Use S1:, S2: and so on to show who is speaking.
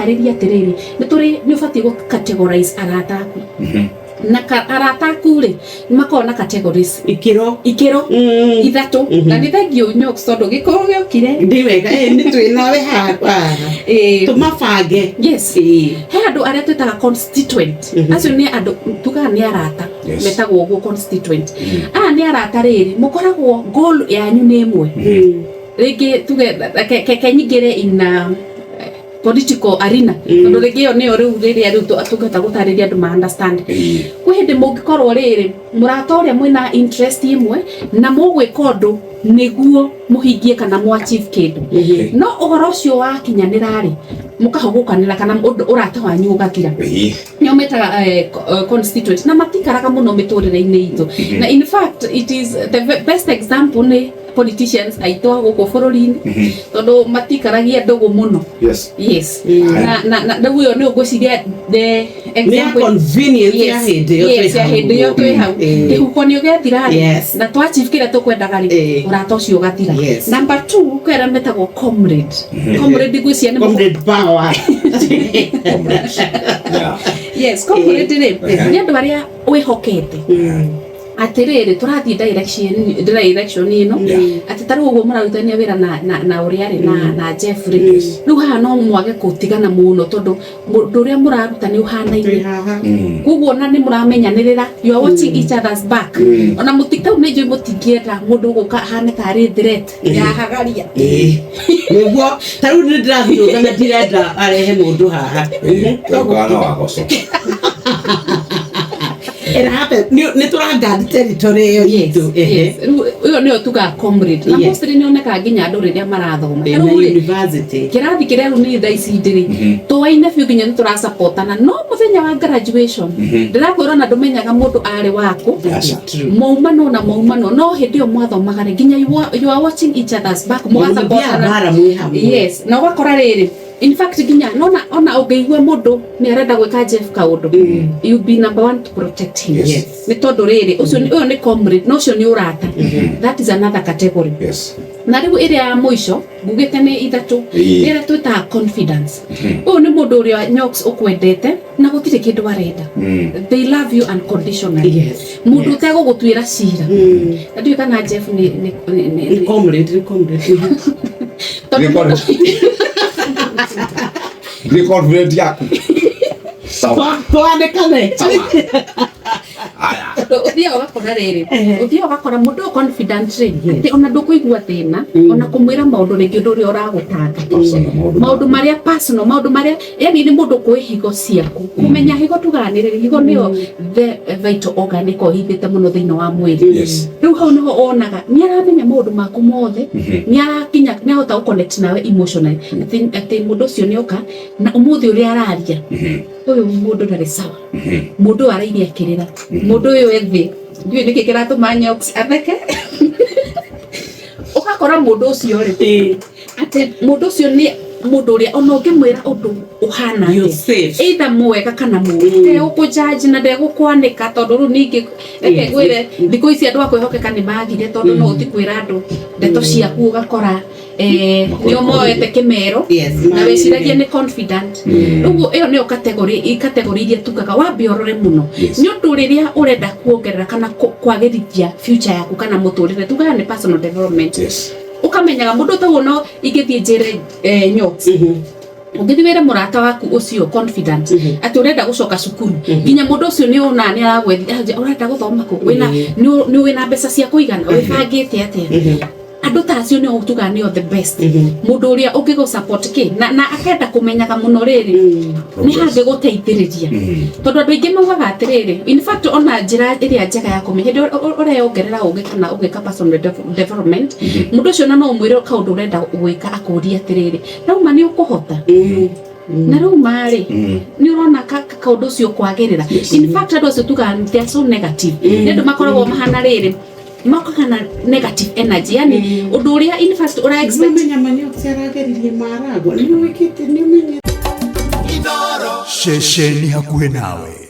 S1: ngĩtarĩria atĩrĩrĩ, nĩ tũrĩ nĩ ũbatiĩ gũ categorize arata aku. Na arata aku rĩ, nĩ makoragwo na categories.
S2: Ikĩro.
S1: Ikĩro ithatũ. Na nĩ thengiũ Nyox tondũ gĩkorwo gĩokire.
S2: Ndĩ wega, nĩ twĩ nawe haha. Tũmabange.
S1: Yes. He andũ arĩa twĩtaga constituent. Acio nĩ andũ tugaga nĩ arata. Metagwo ũguo constituent. Aya nĩ arata rĩrĩ, mũkoragwo goal yanyu nĩ ĩmwe. Rĩngĩ tuge reke nyingĩre in a political arena, tondũ rĩngĩ ĩyo nĩyo rĩu rĩrĩa rĩu tũngĩhota gũtarĩria andũ ma understand. Kwĩ hĩndĩ mũngĩkorwo rĩrĩ mũrata ũrĩa mwĩna interest ĩmwe na mũgwĩka ũndũ nĩguo mũhingie kana mũ achieve kĩndũ, no ũhoro ũcio wakinyanĩra rĩ, mũkahũgũkanĩra kana ũndũ ũrata wanyu ũgathira. Nĩo metaga constituent, na matikaraga mũno mĩtũrĩre-inĩ itũ. Na in fact it is the best example nĩ politicians aitũ a gũkũ bũrũri-inĩ, tondũ matikaragia ndũgũ mũno. Yes. Na rĩu ĩyo nĩ ngwĩciria the
S2: Nĩ ya
S1: example
S2: convenience ya hĩndĩ ĩyo.
S1: Yes, ya hĩndĩ ĩyo twĩ hau. Kĩhuko nĩ ũgethira rĩ, na twa achieve kĩrĩa tũkwendaga rĩ, ũrata ũcio ũgathira. Number 2, kwĩ arĩa metagwo comrade. Comrade ngwĩciria nĩ
S2: Comrade power.
S3: Comrades. Yeah.
S1: Yes, comrade rĩ, nĩ andũ arĩa wĩhokete atĩrĩrĩ, tũrathiĩ direction ĩno, atĩ ta rĩu ũguo mũrarutania wĩra na ũrĩa rĩ na Jeffrey rĩu haha, no mwage gũtigana mũno tondũ ũndũ ũrĩa mũraruta nĩ ũhanaine.
S2: Twĩ haha.
S1: Koguo ona nĩ mũramenyanĩrĩra, you are watching each other's back. Ona mũti tau nĩ njũĩ mũtingĩenda mũndũ gũka ahane tarĩ threat ya hagaria.
S2: Nĩguo ta rĩu nĩ ndĩrathiũka na ndirenda arehe mũndũ haha.
S3: Kana wagoco.
S2: It happens. Nĩ tũra territory ĩyo itũ.
S1: Yes. Rĩu ĩyo nĩyo tugaga comrade, na mostly nĩ onekaga nginya andũ rĩrĩa marathoma.
S2: Na
S1: Rĩu rĩ,
S2: university.
S1: Kĩrathi kĩrĩa rĩu niĩ thaa ici ndĩrĩ tũwaine biũ, nginya nĩ tũrasapotana, no mũthenya wa graduation ndĩrakwĩra ona ndũmenyaga mũndũ arĩ waku.
S3: Aca.
S1: Maumano na maumano, no hĩndĩ ĩyo mwathomaga rĩ, nginya you are watching each other's back,
S2: Mũthiaga
S1: mũgasapotana.
S2: mbara mwĩ hamwe.
S1: Yes, na ũgakora rĩrĩ, in fact nginya nona ona ũngĩigua mũndũ nĩ arenda gwĩka Jeff kaũndũ, you be number one to protect him. Nĩ tondũ rĩrĩ, ũcio ũyũ nĩ comrade, na ũcio nĩ ũrata. That is another category. Na rĩu ĩrĩa ya mũico ngugĩte nĩ ithatũ, ĩrĩa twĩtaga confidence. Ũyũ nĩ mũndũ ũrĩa Nyox ũkwendete na gũtirĩ kĩndũ arenda. They love you unconditionally. Mũndũ ũtegũgũtuĩra cira. Na ndiũĩ kana Jeff nĩ
S2: Nĩ comrade, nĩ comrade.
S1: Tondũ
S3: Nĩ Nĩ confident yaku. Sawa.
S2: Twandĩkane.
S3: Aya.
S1: Tondũ ũthiaga ũgakora rĩrĩ, ũthiaga ũgakora mũndũ ũyũ confident rĩ, atĩ ona ndũkũigua thĩna ona kũmwĩra maũndũ rĩngĩ ũndũ ũrĩa ũragũtanga.
S3: Personal, maũndũ.
S1: Maũndũ marĩa personal, maũndũ marĩa yani nĩ mũndũ kũĩ higo ciaku, kũmenya higo, tugaga nĩ rĩrĩ, higo nĩyo the vital organ ĩkoragwo ĩhithĩte mũno thĩinĩ wa mwĩrĩ. Rĩu hau nĩho wonaga nĩ aramenya maũndũ maku mothe, nĩ arakinya, nĩ ahota gũ connect nawe emotionally, atĩ mũndũ ũcio nĩ oka na ũmũthĩ ũrĩa araria, ũyũ mũndũ ndarĩ sawa, mũndũ ũyũ arairie akĩrĩra, mũndũ ũyũ ethĩ ndiũĩ nĩkĩ kĩratũma Nyox atheke. Ũgakora mũndũ ũcio rĩ, atĩ mũndũ ũcio nĩ mũndũ ũrĩa ona ũngĩmwĩra ũndũ ũhana
S2: You're
S1: atĩa,
S2: safe.
S1: Either mwega kana mũũru, ndegũkũjudge na ndegũkwanĩka, tondũ rĩu ningĩ reke ngwĩre, thikũ ici andũ a kwĩhokeka nĩ magire, tondũ no ũthi kwĩra andũ ndeto ciaku, ũgakora nĩ ũmoete kĩmero na wĩciragia nĩ confident. Ũguo ĩyo nĩyo category iria tugaga wambe ũrore mũno, nĩ ũndũ rĩrĩa ũrenda kuongerera kana kwagĩrithia future yaku kana mũtũrĩre, tugaga nĩ personal development. Ũkamenyaga mũndũ ta ũguo no ingĩthiĩ njĩre Nyox, ũngĩthiĩ wĩre mũrata waku ũcio confident atĩ ũrenda gũcoka cukuru, nginya mũndũ ũcio nĩ ona nĩ aragwethia, ũrenda gũthoma kũ, wĩna nĩ wĩna mbeca cia kũigana, wĩbangĩte atĩa? Andũ ta acio nĩo tugaga nĩo the best, mũndũ ũrĩa ũngĩgũ support kĩ na akenda kũmenyaga mũno rĩrĩ nĩ hangĩgũteithĩrĩria, tondũ andũ aingĩ maugaga atĩrĩrĩ, in fact ona njĩra ĩrĩa njega ya kũmenya hĩndĩ ĩrĩa ũreyongerera ũgĩ kana ũgĩka personal development, mũndũ ũcio ona no ũmwĩre kaũndũ ũrenda gwĩka, akũrie atĩrĩrĩ, rauma nĩ ũkũhota na rĩu marĩ nĩ ũrona kaũndũ ũcio kwagĩrĩra. In fact andũ acio tugaga they are so negative, nĩ andũ makoragwo mahana rĩrĩ, mokaga na negative energy, yani ũndũ ũrĩa in fact ũra expect.
S2: Nĩũmenya Manyox arageririe maragwa, nĩwĩkĩte, nĩũmenyete.
S4: Ceceni hakuhĩ nawe.